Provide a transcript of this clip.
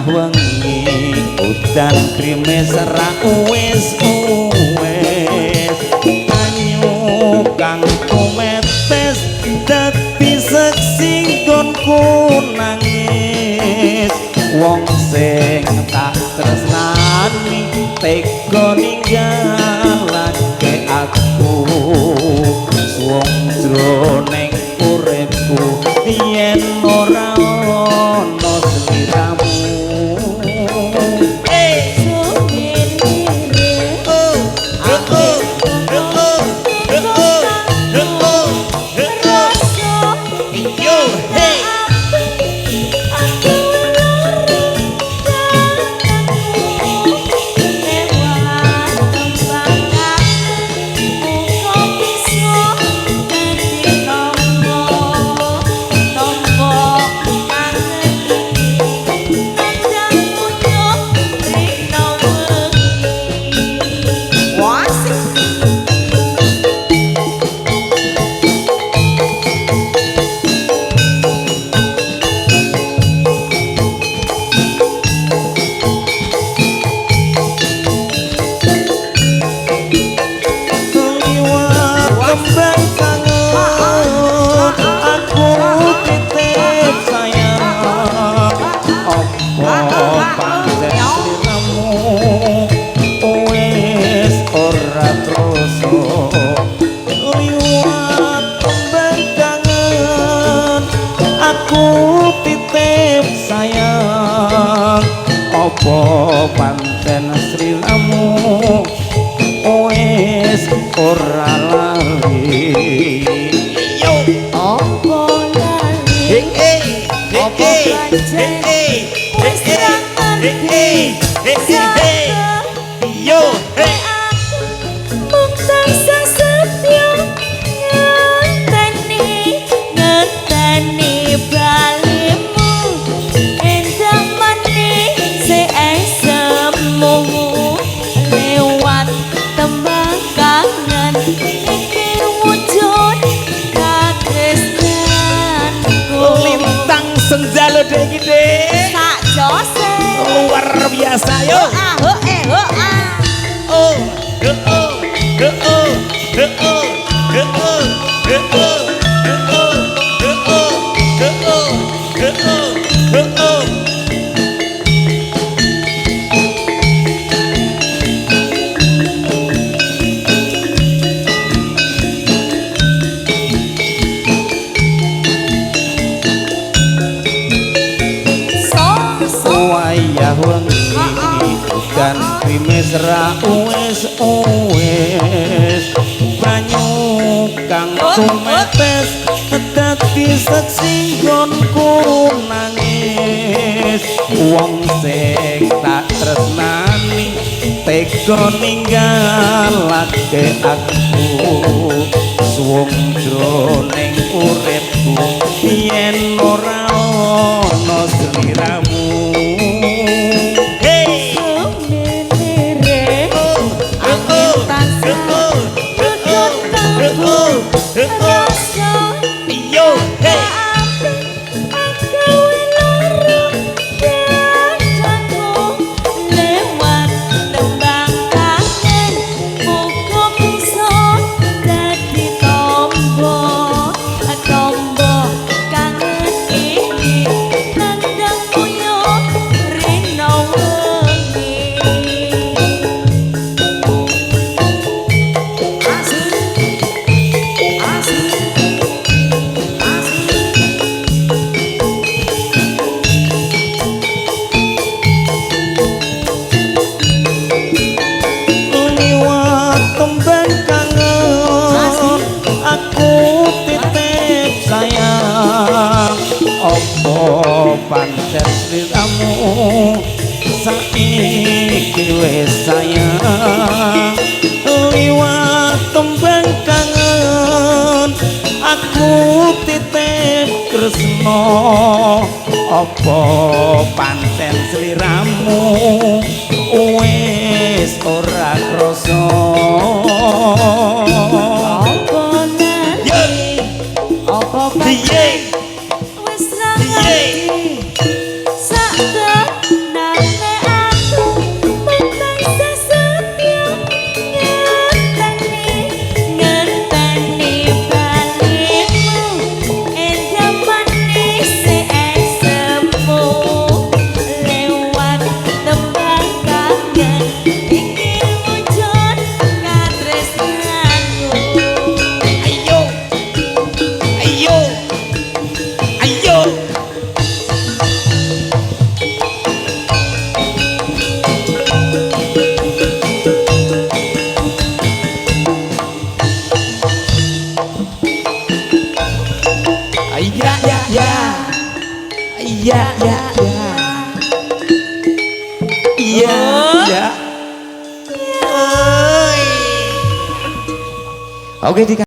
Wengi udan grimis ra wis wis, banyu kang tumetes dadi seksi nggonku nangis. Wong sing tak tresnani tega ninggalake aku, suwung jroning uripku yen ora ana sliramu. Hey! Oh, oh, oh, oh, oh, oh, oh. Yo, hey. Liwat kembang kangen aku titip sayang, apa pancen sliramu wis ora krasa. Liwat kembang kangen aku titip sayang, apa pancen sliramu wis ora lali. Yo. Apa lali? Hey, hey, hey, Apa hey, pancen hey, hey, wis ra hey, hey, hey, hey, hey. Yo, hey. Mung tansah setya ngenteni, ngenteni balimu, endah manis esemu lewat tembang kangen iki wujud katresnanku. Lintang senja lho dek iki, Dek. Sak jose. Luar biasa yo. Ah, ho eh ho ah. Oh, oh, oh, oh, oh, oh, oh, oh, oh, oh, oh, oh, oh, oh, oh, oh. So so. Wayah wengi udan grimis ra wis wis, banyu kang tumetes dadi seksi nggonku nangis. Wong sing tak tresnani tega ninggalake aku, suwung jroning uripku yen ora ana sliramu. Hey! Suminire Oh, angin oh, tansah oh, nutut oh, oh, oh. rasa. Yo, hey. Gawe loro dadaku lewat tembang kangen, muga bisa dadi tombo, tombo kangen iki nandang kuyup rino wengi. Liwat tembang kangen aku titip sayang, apa pancen sliramu saiki wis sayang. Liwat tembang kangen aku titip kresna, apa pancen sliramu wis ora krasa. Apa lali? Apa Piye? pancen wis ra Piye? ngerti sak Iya. Iya, iya. Oi. Oke, di